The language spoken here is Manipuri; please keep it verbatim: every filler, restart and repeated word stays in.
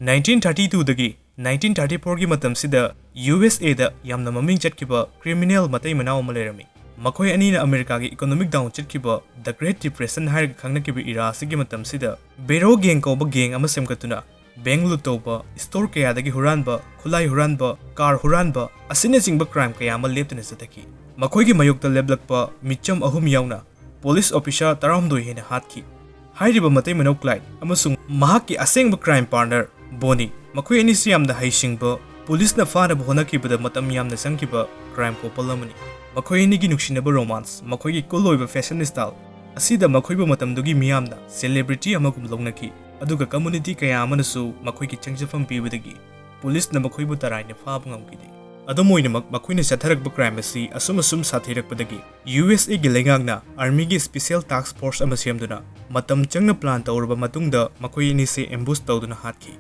ꯅꯥꯏꯟꯇꯤꯟ ꯊꯥꯔꯇꯤ ꯇꯨꯗꯒꯤ ꯅꯥꯏꯟꯇꯤꯟ ꯊꯥꯔꯇꯤ ꯐꯣꯔꯒꯤ ꯃꯇꯝꯁꯤꯗ ꯌꯨ ꯑꯦꯁ ꯑꯦꯗ ꯌꯥꯝꯅ ꯃꯃꯤꯡ ꯆꯠꯈꯤꯕ ꯀ꯭ꯔꯤꯃꯤꯅꯦꯜ ꯃꯇꯩ ꯃꯅꯥꯎ ꯑꯃ ꯂꯩꯔꯝꯃꯤ꯫ ꯃꯈꯣꯏ ꯑꯅꯤꯅ ꯑꯃꯦꯔꯤꯀꯥꯒꯤ ꯏꯀꯣꯅꯣꯃꯤꯛ ꯗꯥꯎꯟ ꯆꯠꯈꯤꯕ ꯗ ꯒ꯭ꯔꯦꯠ ꯗꯤꯄ꯭ꯔꯦꯁꯟ ꯍꯥꯏꯔꯒ ꯈꯪꯅꯈꯤꯕ ꯏꯔꯥ ꯑꯁꯤꯒꯤ ꯃꯇꯝꯁꯤꯗ ꯕꯦꯔꯣ ꯒꯦꯡ ꯀꯧꯕ ꯒꯦꯡ ꯑꯃ ꯁꯦꯝꯒꯠꯇꯨꯅ ꯕꯦꯡꯛ ꯂꯨꯠ ꯇꯧꯕ, ꯁ꯭ꯇꯣꯔ ꯀꯌꯥꯗꯒꯤ ꯍꯨꯔꯥꯟꯕ, ꯈꯨꯠꯂꯥꯏ ꯍꯨꯔꯥꯟꯕ, ꯀꯥꯔ ꯍꯨꯔꯥꯟꯕ ꯑꯁꯤꯅꯆꯤꯡꯕ ꯀ꯭ꯔꯥꯏꯝ ꯀꯌꯥ ꯑꯃ ꯂꯦꯞꯇꯅ ꯆꯠꯊꯈꯤ꯫ ꯃꯈꯣꯏꯒꯤ ꯃꯥꯌꯣꯛꯇ ꯂꯦꯞꯂꯛꯄ ꯃꯤꯆꯝ ꯑꯍꯨꯝ ꯌꯥꯎꯅ ꯄꯨꯂꯤꯁ ꯑꯣꯐꯤꯁꯔ ꯇꯔꯥꯍꯨꯝꯗꯣꯏ ꯍꯦꯟꯅ ꯍꯥꯠꯈꯤ꯫ ꯍꯥꯏꯔꯤꯕ ꯃꯇꯩ ꯃꯅꯥꯎ ꯀ꯭ꯂꯥꯏꯗ ꯑꯃꯁꯨꯡ ꯃꯍꯥꯛꯀꯤ ꯑꯁꯦꯡꯕ ꯀ꯭ꯔꯥꯏꯝ ꯄꯥꯔꯠꯅꯔ ꯕꯣꯅꯤ, ꯃꯈꯣꯏ ꯑꯅꯤꯁꯤ ꯌꯥꯝꯅ ꯍꯩꯁꯤꯡꯕ, ꯄꯨꯂꯤꯁꯅ ꯐꯥꯅꯕ ꯍꯣꯠꯅꯈꯤꯕꯗ ꯃꯇꯝ ꯌꯥꯝꯅ ꯆꯪꯈꯤꯕ ꯀ꯭ꯔꯥꯏꯝ ꯀꯣꯄꯜ ꯑꯃꯅꯤ꯫ ꯃꯈꯣꯏ ꯑꯅꯤꯒꯤ ꯅꯨꯡꯁꯤꯅꯕ ꯔꯣꯃꯥꯟꯁ, ꯃꯈꯣꯏꯒꯤ ꯀꯨꯜ ꯑꯣꯏꯕ ꯐꯦꯁꯟ ꯁ꯭ꯇꯥꯏꯜ ꯑꯁꯤꯗ ꯃꯈꯣꯏꯕꯨ ꯃꯇꯝꯗꯨꯒꯤ ꯃꯤꯌꯥꯝꯅ ꯁꯦꯂꯦꯕ꯭ꯔꯤꯇꯤ ꯑꯃꯒꯨꯝ ꯂꯧꯅꯈꯤ, ꯑꯗꯨꯒ ꯀꯝꯃꯨꯅꯤꯇꯤ ꯀꯌꯥ ꯑꯃꯅꯁꯨ ꯃꯈꯣꯏꯒꯤ ꯆꯪꯖꯐꯝ ꯄꯤꯕꯗꯒꯤ ꯄꯨꯂꯤꯁꯅ ꯃꯈꯣꯏꯕꯨ ꯇꯔꯥꯏꯅ ꯐꯥꯕ ꯉꯝꯈꯤꯗꯦ꯫ ꯑꯗꯨꯝ ꯑꯣꯏꯅꯃꯛ, ꯃꯈꯣꯏꯅ ꯆꯠꯊꯔꯛꯄ ꯀ꯭ꯔꯥꯏꯝ ꯑꯁꯤ ꯑꯁꯨꯝ ꯑꯁꯨꯝ ꯁꯥꯊꯤꯔꯛꯄꯗꯒꯤ ꯌꯨ ꯑꯦꯁ ꯑꯦꯒꯤ ꯂꯩꯉꯥꯛꯅ ꯑꯥꯔꯃꯤꯒꯤ ꯁ꯭ꯄꯤꯁꯦꯜ ꯇꯥꯁꯛ ꯐꯣꯔꯁ ꯑꯃ ꯁꯦꯝꯗꯨꯅ ꯃꯇꯝ ꯆꯪꯅ ꯄ꯭ꯂꯥꯟ ꯇꯧꯔꯕ ꯃꯇꯨꯡꯗ ꯃꯈꯣꯏ ꯑꯅꯤꯁꯦ ꯑꯦꯝꯕꯨꯁ ꯇꯧꯗꯨꯅ ꯍꯥꯠꯈꯤ꯫